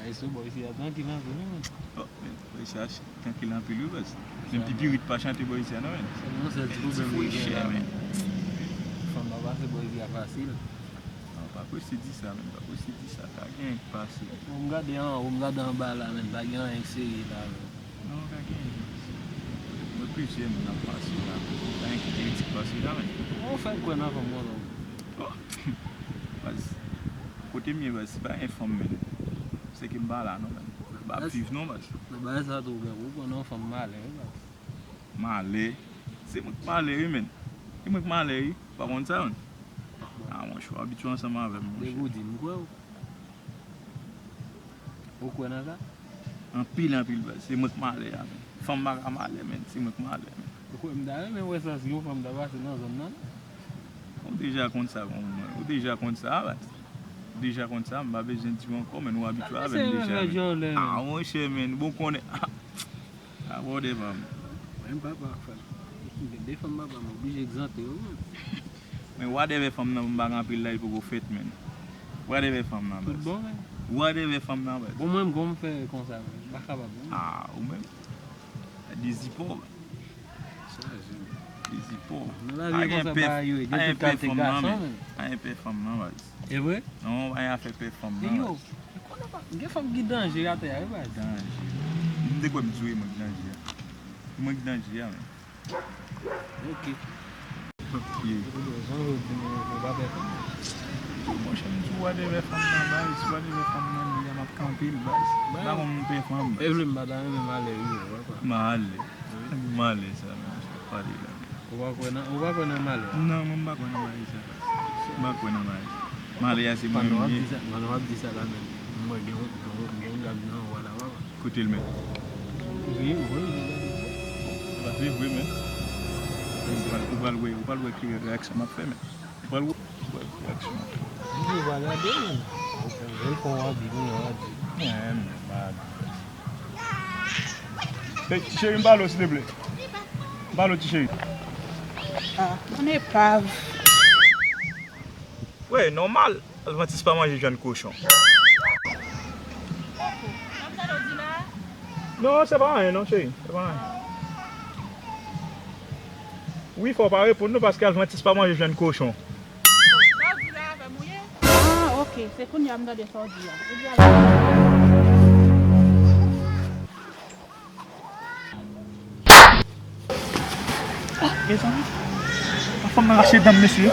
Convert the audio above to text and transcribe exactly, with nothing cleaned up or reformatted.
Ay, sou bò isi a trankil anpil, wi, men. Oh, men, bò isi a ch-, trankil anpil, wi, baz. Menm pipirit pa chante bò isi a, non, men. Sèlman sèl ti pwoblèm li gen la, men. Fanm pa pase bò isi a fasil. Non, pa prese di sa, men. Pa prese di sa. Ka gen k pase. Bon, m gade anwo, m gade anba la, men. Pa gen anyen k serye la, men. Non, ka gen. Mwen plizyè moun ap pase la. Pa gen ki te ret k pase la, men. Ou fè kwè nan fanm konsa. Oh. Baz, kote m ye, baz, si pa gen fanm, men, se ke m pa la, non, men. M pa ap viv, non, baz. Nan bagay sa tou, baz, ou pran nan fanm malè, wi, baz. Malè? Se mwen k malè, wi, men. Se mwen k malè, wi. Ou pa konn sa, men. Ah, monchè, w abitye ansanm avè m, monchè. Depi w di, m kwè w. Ou kwè nan sa? Anpil, anpil, baz. Se mwen k malè a, men. Fanm pa ka malè, men. Se mwen k malè, men. Ou kwè m ta renmen wè sa si yon fanm ta pase nan zòn nan, non? Ou deja konn sa, bon, mwen. Ou deja konn sa, baz. Ou deja konn sa, m pa bezwen di w ankò, men ou abitye avè m deja, men. Ah, monchè, men. Bon, konnen. Ah, whatever, man. Mwen, m papa, frè. Gen de fanm papa, m oblije egzante yo, man. Men whatever fanm nan, m pa gen anpil la, li poko fèt, man. Whatever fanm nan, baz. Tout bon, man. Whatever fanm nan, baz. Bon, mwen, m gon m fè konsa, man. M pa kapab, non. Ah, ou menm. Dezi pò, man. Chaje, man. Dezi pò. Nan lavi a konsa bagay yo ye, gen tout kalite gason, man. Anyen pè fanm nan, baz. E vre? Non, anyen afè pè fanm nan, baz. Yo, konnen pa, gen fanm ki danje atè a, wi, baz. Danje. M te kwè m di w e mwen k danje a. E mwen k danje a, men. Ok. Ye. Jan yo di, men, yo pa pè fanm. Monchè, m di w whatever fanm nan, baz, whatever fanm nan, li a m ap kanpe l, baz. M pa konn m pè fanm, baz. E vle m pa ta renmen malè, wi, men, papa. Malè. Malè sa, men, sa pale la. Ou pa kwè nan, ou pa kwè nan malè a? Non, mwen m pa kwè nan malè sa. M pa kwè nan malè. Malè a se mwen menm li ye. Pandan w ap di sa, pandan w ap di sa la menm, mwen gen yon, gen yon, gen yon gad nan wè la, papa. Kote l menm? Wi, wi, wi. Sa pa se vre, men. Ou pral, ou pral wè, ou pral wè ki reyaksyon m ap fè, men. Ou pral wè, ou pral wè ki reyaksyon m ap fè. Di w pa gade, men. Ou fè l fè w abi, kounye a w a di. Mwen, mwen pa abi. Hey, cheri, m pale w, silteplè. M pale w, ti cheri. Ah, on epav. Wi, nòmal. Advantis pa manje vyann kochon. Non, se pa anyen, non, cheri. Se pa anyen. Wi, fò w pa reponn, non, paske Advantis pa manje vyann kochon. Sa w di la avè m ou ye? Ah, ok. Se kounye a m tande sa w di a. Ou di a la. Ah, mezanmi. Pa fanm nan rache dan m, mesye.